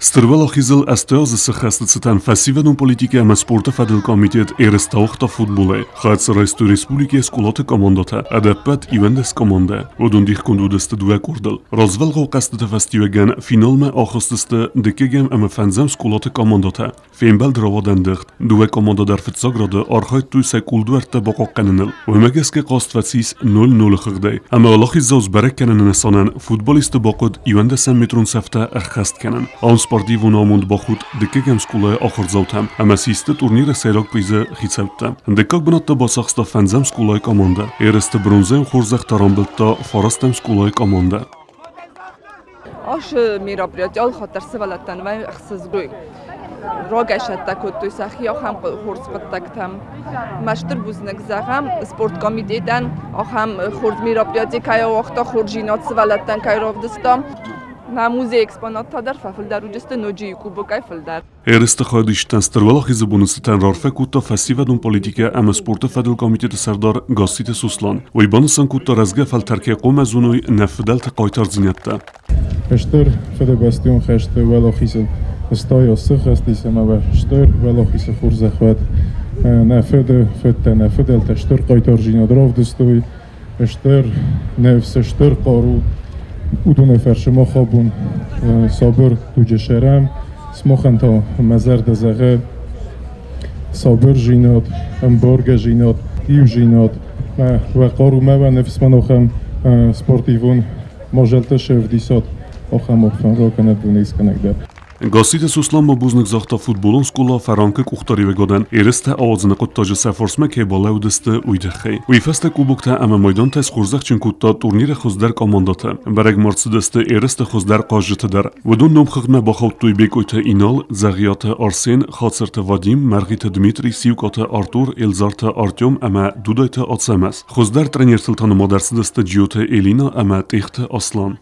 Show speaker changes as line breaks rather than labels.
Стыр Уӕлахизыл ӕстӕ азы сыххӕсты цытӕн фӕсивӕдон политикӕ ӕмӕ спорты фӕдыл комитет ерыстӕ уагъта футболӕй. Хӕццӕ райстой республикӕйы скъолаты командӕтӕ, ӕдӕппӕт 11 командӕ. Уыдон дихгонд уыдысты дыууӕ къордыл. Развӕлгъау хъӕзтыты фӕстиуӕгӕн финалмӕ ахызтысты дыккӕгӕм ӕмӕ фӕндзӕм скъолаты командӕтӕ. Фембӕлд рауад ӕндыгъд. Дыууӕ командӕ дӕр фыццаг рады архайдтой сӕ кулдуӕрттӕ бахъахъхъӕныныл. Уымӕ гӕсгӕ хъазт фӕцис 0-0 хыгъдӕй. Ӕмӕ уӕлахиздзау сбӕрӕг кӕныны нысанӕн футболистты бахъуыд 11 метрон цӕфтӕ ӕххӕст кӕнын. Ам спортивон амонд бахудт дыккӕгӕм скъолайы ахуырдзаутӕм ӕмӕ систы турниры сӕйраг призы хицӕуттӕ. Дыккаг бынат та бацахста фӕндзӕм скъолайы командӕ. Ерысты бронзӕйон хорзӕхтӕ рамбылдта фарастӕм скъолайы командӕ.
Ацы мероприятие алыхатт дӕр сывӕллӕттӕн вӕййы ӕхсызгон. Рагӕй сӕттӕ кодтой сӕхи ахӕм хорз хъуыддӕгтӕм. Мӕ стыр бузныг зӕгъӕм спорткомитетӕн ахӕм хорз мероприятие кӕй ауагъта, хорздзинад сывӕллӕттӕн кӕй равдыста. Мӕ музейы экспонаттӕ дӕр фӕфылдӕр уыдысты ноджы иу кубокӕй фылдӕр.
Ерысты хайадисджытӕн Стыр Уӕлахизы боны цытӕн раарфӕ кодта фӕсивӕдон политикӕ ӕмӕ спорты фӕдыл комитеты сӕрдар Гасситы Сослан. Уый банысан кодта рӕзгӕ фӕлтӕр кӕй хъуамӕ зоной нӕ фыдӕлты хъайтардзинӕдтӕ.
Стыр Фыдыбӕстӕйон хӕсты уӕлахизыл стайа сыххӕст ӕмӕ стыр уӕлахизы хорзӕх уӕд. Нӕ фыды фыдтӕ, нӕ фыдӕлтӕ стыр хъайтардзинад равдыстой, стыр ныфс, стыр хъару. Уыдоны фӕрцы мах абон сабыр дуджы сӕрӕм. Сымахӕн та мӕ зӕрдӕ зӕгъы сабырдзинад, ӕмбаргӕдзинад, иудзинад. Уӕ хъарумӕ уӕ ныфс мӕн ахӕм спортивон мадзӕлттӕ сӕвдисат, ахӕм арфӕ ракӕнӕд дунейскӕнӕг дӕр.
Гасситы Сослан ма бузныг загъта футболон скъола Фӕранк-ы къухдариуӕгадӕн ерыстӕ ауадзыны хъуыддаджы сӕ фарсмӕ кӕй балӕууыдысты, уый тыххӕй. Уый фӕстӕ кубоктӕ ӕмӕ майдантӕ схорзӕхджын кодта турниры хуыздӕр командӕтӕ. Бӕрӕг ма рцыдысты ерысты хуыздӕр хъазджытӕ дӕр. Уыдон номхыгъдмӕ бахаудтой Бекъойты Инал, Дзӕгъиаты Арсен, Хацырты Вадим, Мӕргъиты Дмитрий, Сиукъаты Артур, Элзарты Артем ӕмӕ Дудайты Ацӕмӕз. Хуыздӕр тренертыл та нымад ӕрцыдысты Джиоты Элина ӕмӕ Тъехты Аслан.